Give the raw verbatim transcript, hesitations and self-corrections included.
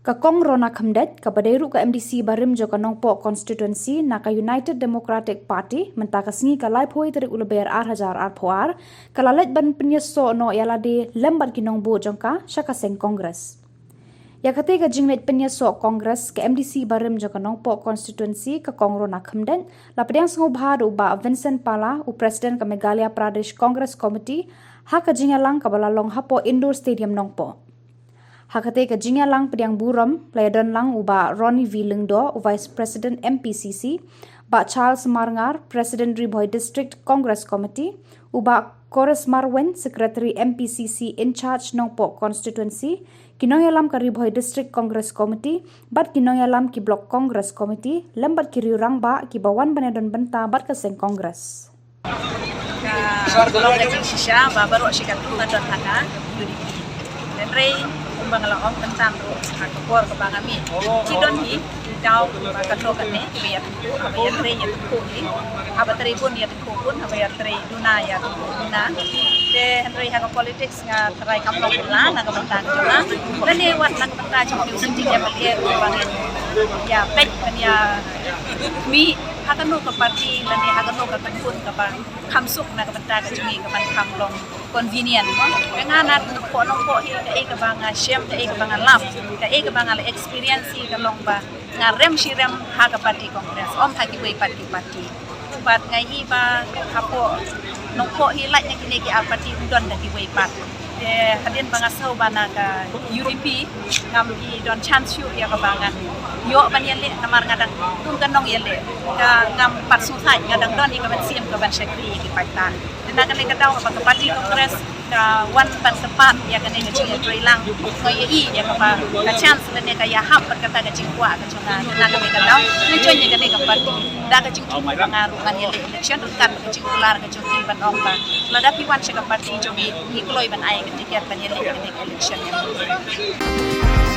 Ka Kong Rona Khymdeit, kaba dei ruh ka M D C barim jong ka Nongpoh Constituency na ka United Democratic Party, mynta ka sngi ka laiphew tarik u Lber ar hajar arphew ar, ka la leit ban pynïasoh noh ïa lade lem bad ki nongbud jong ka sha ka seng Congress. Ïa katei ka jingleit pynïasoh Congress, ka M D C barim jong ka Nongpoh Constituency, ka Kong Rona Khymdeit, la pdiang sngewbha da u Bah Vincent Pala, u President ka Meghalaya Pradesh Congress Committee, ha ka jingïalang kaba la long hapoh Indoor Stadium Nongpoh. Ha katei ka jingïalang pdiang burom, la ïadon lang u Bah Ronnie V Lyngdoh, u Vice President M P C C, Bah Charles Marngar, President Ri Bhoi District Congress Committee, u Bah Chorus Marwein, Secretary M P C C in charge Nongpoh Constituency, ki nongïalam ka Ri Bhoi District Congress Committee, bad ki nongïalam ki Block Congress Committee, lem bad ki riew rangbah kiba wan ban ïadon bynta bad ka seng Congress. Ka long ka jingshisha ba baroh shi katto nga don ha ka U D P. Hynrei kumba nga la ong khamtam ruh ha ka por kaba nga mih, ki don hi ki daw ba katno katne kiba ïatyngkhuh, haba ïatrei ïatyngkhuh hi, haba trei bun ïatyngkhuh bun, haba ïatrei duna ïatyngkhuh duna. Te hynrei ha ka politics nga tharai kam long pula na ka bynta ka jong nga, lane wat na ka bynta jong u sitting M L A ruh ba ngin ïa peit ban ïa mih ha kano ka party lane ha kano ka kynhun kaba kham suk na ka bynta ka jong ngi, ka ban kham long convenient mo. Te nga na Nongpoh Nongpoh hi, kaei kaba nga shem, kaei kaba nga lap, kaei kaba nga la experience hi ka long ba nga rem shi rem ha ka party Congress, ym ha kiwei pat ki party. Bad nga i ba hapoh Nongpoh hi lait na kine ki ar party ym don da kiwei pat. Te hadien ba nga sngewbha na ka U D P, ngam i don chance shuh ïa kaba ngan ïoh ban ïaleh namar nga dang kum ka nongïaleh, ka ngam pat sngewthuh, nga dang don ïa ka mynsiem ka ban shakri ïa ki paidbah. Te na kane ka daw haba ka party Congress ka wan ban kyrpad ïa kane ka jingïatreilang, nga ïohi ïa kaba ka chance lane ka ïahap bad kata ka jingkwah ka jong nga. Te na kane ka daw nga join ïa kane ka party da ka jingthmu ba nga ruh ngan ïaleh election ryngkat bad ka jingkular ka jong ki ban ong ba lada phi wan sha ka party jong ngi, ngi kloi ban ai ka ticket ban ïaleh kane ka election ïa phi.